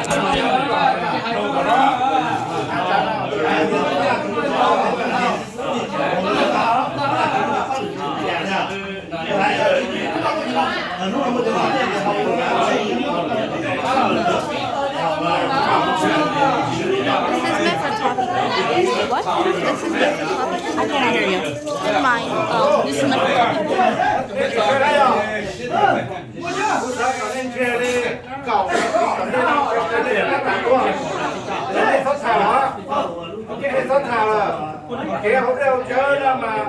This is meant for talking. What? This is meant for talking. I can't hear you. Never mind. Um, this is meant for talking. Txhob tham lawm, kev hauv dej hauv cawv no mas,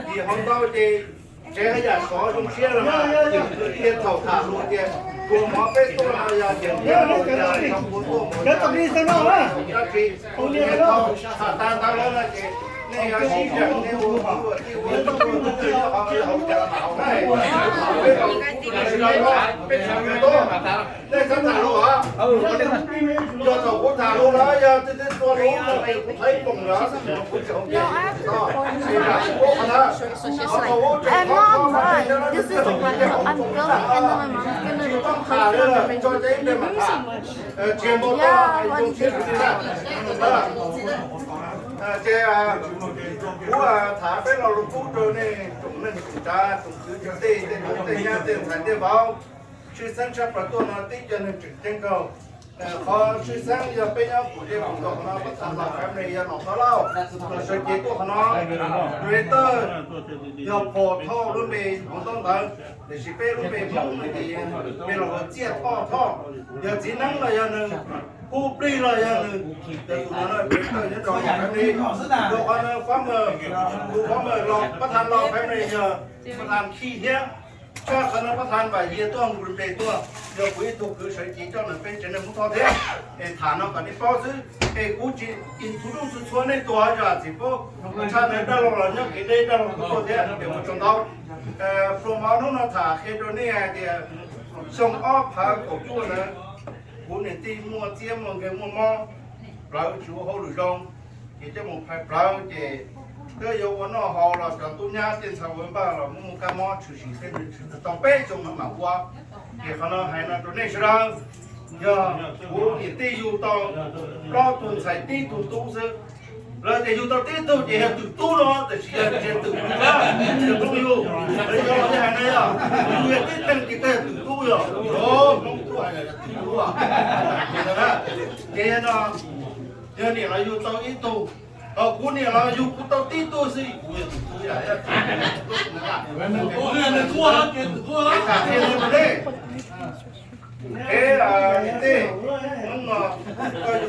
vim hauv ntau ces tsev haj yam sov zoo siab los mas, ces thaum tham lus tias, kua mov peb tuaj no yog ces, ua tuaj mov dab tsi, thaum tham tag ntawd lawm no ces nej yuav sib zeem, nej ua kwv ua tij ua tub ua ntxhais nyob hauv, hauv cas mas hauv na, peb los, peb tsis los, peb tsis los tuaj. Nej txhob tham lus os. Yog thaum kuv tham lus lawm, yog twb twb tua lus no ces kuv thaiv poom lawm, kuv tsis hauv ces kuv tsis tau, ces yam kuv qhov ntawd. Ho thaum kuv tseem qhov qhov qhov no ces kuv tsis hauv ces kuv tsis tau tham li lawm, tso ces ib pliag mam tham. Tsis npaum toj, zoo siab tsis tau tham. Ces kuv tham peb lo lus qub rau nej tsoom neej tsoom tsav, tsoom kwv tsoom tij, tej tub tej nyab, tej ntxhais tej vauv. Tshwj xeeb tshaj plaws tuaj no tib co neeg tseem ceeb kawg. Qhov tshwj xeeb yog peb nyob kuv zej kuv zos no, pab tham los family yog Nom Thoj Lauj, los sawv cev tuaj qhov no. Director yog Phom Thoj lub npe hauv ntaub ntawv, tiam sis peb lub npe Hmoob no ces peb los hu Txiaj Thoj Thoj. Yog txiv neeb los yog nws, kub plig los yog nws, ces tus no no director nyob rau family. Rau qhov no farmer, tus farmer los pab tham los family yog pab tham Khij thiab. Tshaj qhov no pab tham Vam Yias tuaj, nqus npe tuaj, yog kuv ib tug kwv sawv cev coj nws peb tsev neeg Hmoob Thoj thiab. Es tham no kom nej paub xwb, es kuv tsis introduce txhua nej tuaj, yog txiv paub tshaj no dab laug los nyob kev deb, dab laug kuj tuaj thiab, es ua tsaug ntau. Pluas mov hnub no tham qhia rau nej hais tias xyoo ob phav kaum cuaj ntawd, kuv niam tij muaj txiab muaj nkeeg muaj mob, plawv tsis ua hauj lwm zoo, ces coj mus phais plawv ces twb yuav ua noj haus los cov tub nyab tej ntxhais ua npaj los muaj muaj kab mob tshwm sim tej nws tshwm tau peb xyoo no mam ua. Ces qhov no hais no rau nej sawv daws, yog kuv niam tij yug tau plaub tug ntxhais tib tug tub xwb. Lawv tias yug tau tib tug ces yog twm tub no, tiam sis yog tsis twm tub na, yog tub yug. Lawv cov laus yeej hais no yog, yug yog tib teeg ces koj yog twm tub yog, Hmoob tub hais yog twm tub. Ces no, yog niam los yug tau ib tug, ho kuv niam los yug kuv tau tib tug xwb, kuv yog twm tub yog, yog twm tub na. Twm tub, twm tub, twm tub. Kev niam tij, hnub no koj yug